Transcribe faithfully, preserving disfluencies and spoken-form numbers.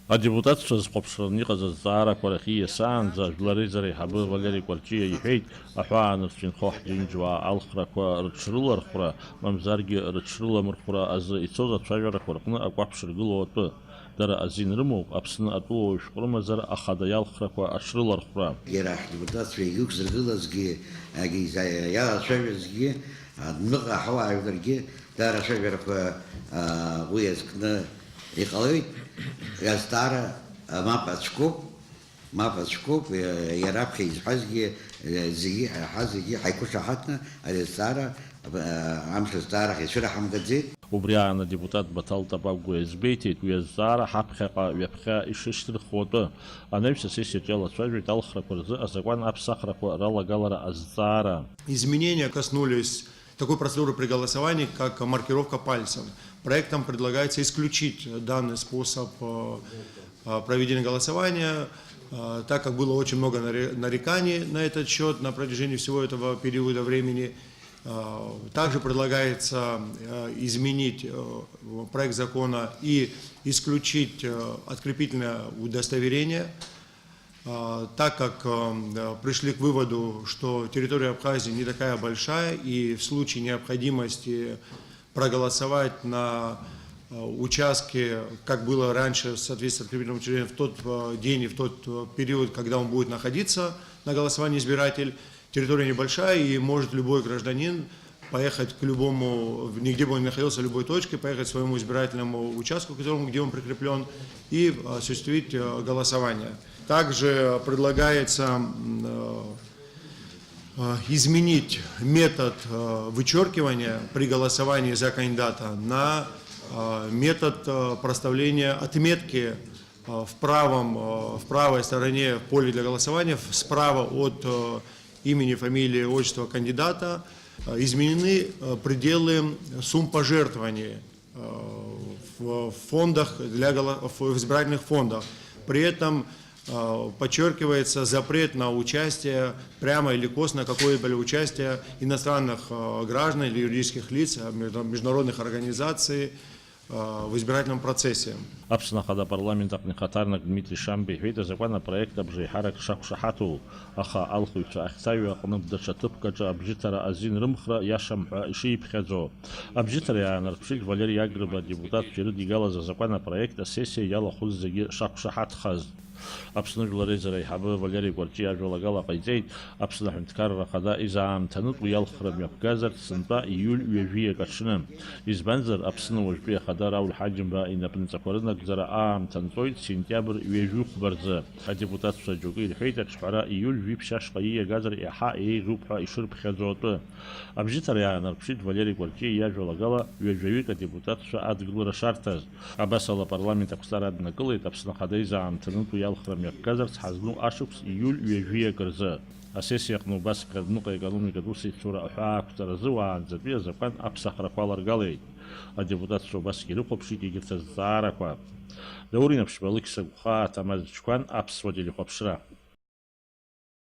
Адепутатцәа зхәаԥшраны иҟаз азҵаарақәа рахь ииасаанӡа, Жәлар Реизара аиҳабы Валери Кәарҷиа иҳәеит, аҳәаанырцә инхо ҳџьынџьуаа алхрақәа рыҽрылархәра, мамзаргьы рыҽрыламырхәра азы ицоз ацәажәарақәа рҟны акәаԥ шыргылоу атәы. Дара азин рымоуп Аԥсны атәылауаҩ шәҟәрымазара ахада иалхрақәа аҽрылархәра. Иара ҳдепутатцәа иагьықәзыргылазгьы, иагьиза-, иалацәажәазгьы, адәныҟа ҳауаажәларгьы даара ацәажәарақәа, а, уи иазкны иҟалоит. Азҵаара, а, мап ацәкуп, мап ацәкуп, иа-, иара аԥхьа изҳәазгьы, а, зегьы, ҳа зегьы ҳаиқәышаҳаҭны ари азҵаара, а, амш азҵаарахь ицәыраҳамгаӡеит. Убри аан адепутат Баҭал Тапагәуа иазгәеиҭеит, уи азҵаара ҳаԥхьаҟа ҩаԥхьа ишышьҭырхуа атәы. Анаҩс асессиаҿ иалацәажәеит алхрақәа рзы азакәан аԥсахрақәа ралагалара азҵаара. Изменения коснулись такой процедуры при голосовании, как маркировка пальцем. Проектом предлагается исключить данный способ, э, э, проведения голосования, э, так как было очень много наре-, нареканий на этот счёт на протяжении всего этого периода времени. Э, также предлагается, э, изменить, э, проект закона и исключить, э, открепительное удостоверение, э, так как, э, пришли к выводу, что территория Абхазии не такая большая, и в случае необходимости проголосовать на, э, участке, как было раньше, в соответствии с открепительным удостоверением, в тот, э, день и в тот, э, период, когда он будет находиться на голосовании избиратель, территория небольшая, и может любой гражданин поехать к любому, в-, нигде бы он ни находился, в любой точке, поехать к своему избирательному участку, к которому, где он прикреплён, и осуществить, э, голосование. Также предлагается, м, э, э, изменить метод, э, вычёркивания при голосовании за кандидата на, э, метод, э, проставления отметки, э, в правом, э, в правой стороне в поле для голосования, в-, справа от, э, имени, фамилии, отчества кандидата. Э, изменены, э, пределы сумм пожертвований, э, в, в фондах для голо-, в избирательных фондах. При этом, э, подчёркивается запрет на участие, прямо или косвенно, какое-либо участие иностранных, э, граждан или юридических лиц, э, между-, международных организаций, э, в избирательном процессе. Аԥсны Ахада апарламент аҟны ихаҭарнак Дмитри Шамба иҳәеит, азакәан апроект абжеиҳарак шақәшаҳаҭу, аха алхыҩцәа ахьцаҩу аҟнытә даҽа ҭыԥк аҿы абжьыҭара азин рымхра иашам ҳәа ишиԥхьаӡо. Абжьыҭара иаанарԥшит Валери Агрба адепутатцәа ирыдигалаз азакәан апроект асессиа иалахәыз зегьы шақәшаҳаҭхаз. Аԥсны Жәлар Реизара аиҳабы Валери Кәарҷиа ажәалагала ҟаиҵеит, Аԥсны Аҳәынҭқарра Ахада изаамҭанытә уи алхра мҩаԥгазарц сынтәа ииуль ҩажәиак аҽны. Избанзар, Аԥсны уажәтәи Ахада Рауль Ҳаџьымба инапынҵақәа рынагӡара аамҭа нҵәоит сентиабр ҩажәихәба рзы. Адепутатцәа џьоукы ирҳәеит, аҿҳәара ииуль жәиԥшь ашҟа ииагазар иаҳа еиӷьуп ҳәа ишырԥхьаӡо атәы. Абжьыҭара иаанарԥшит Валери Кәарҷиа иажәалагала ҩажәаҩык адепутатцәа адгылара шарҭаз. Абасала апарламент ақәҵара аднакылеит Аԥсны Ахада изаамҭанытә уи алхра мҩаԥгазарц ҳазну ашықәс ииуль ҩажәиак рзы. Асессиа аҟны убасҟан адәныҟа аекономикатә усеицура аҳәаақәҵаразы уаанӡатәи азакәан аԥсахрақәа аларгалеит. Адепутатцәа убасгьы ирыхәаԥшит егьырҭ азҵаарақәа. Даур Инаԥшьба, Алықьса Гәхаа, Ҭамаз Чқәан, Аԥсуа телехәаԥшра.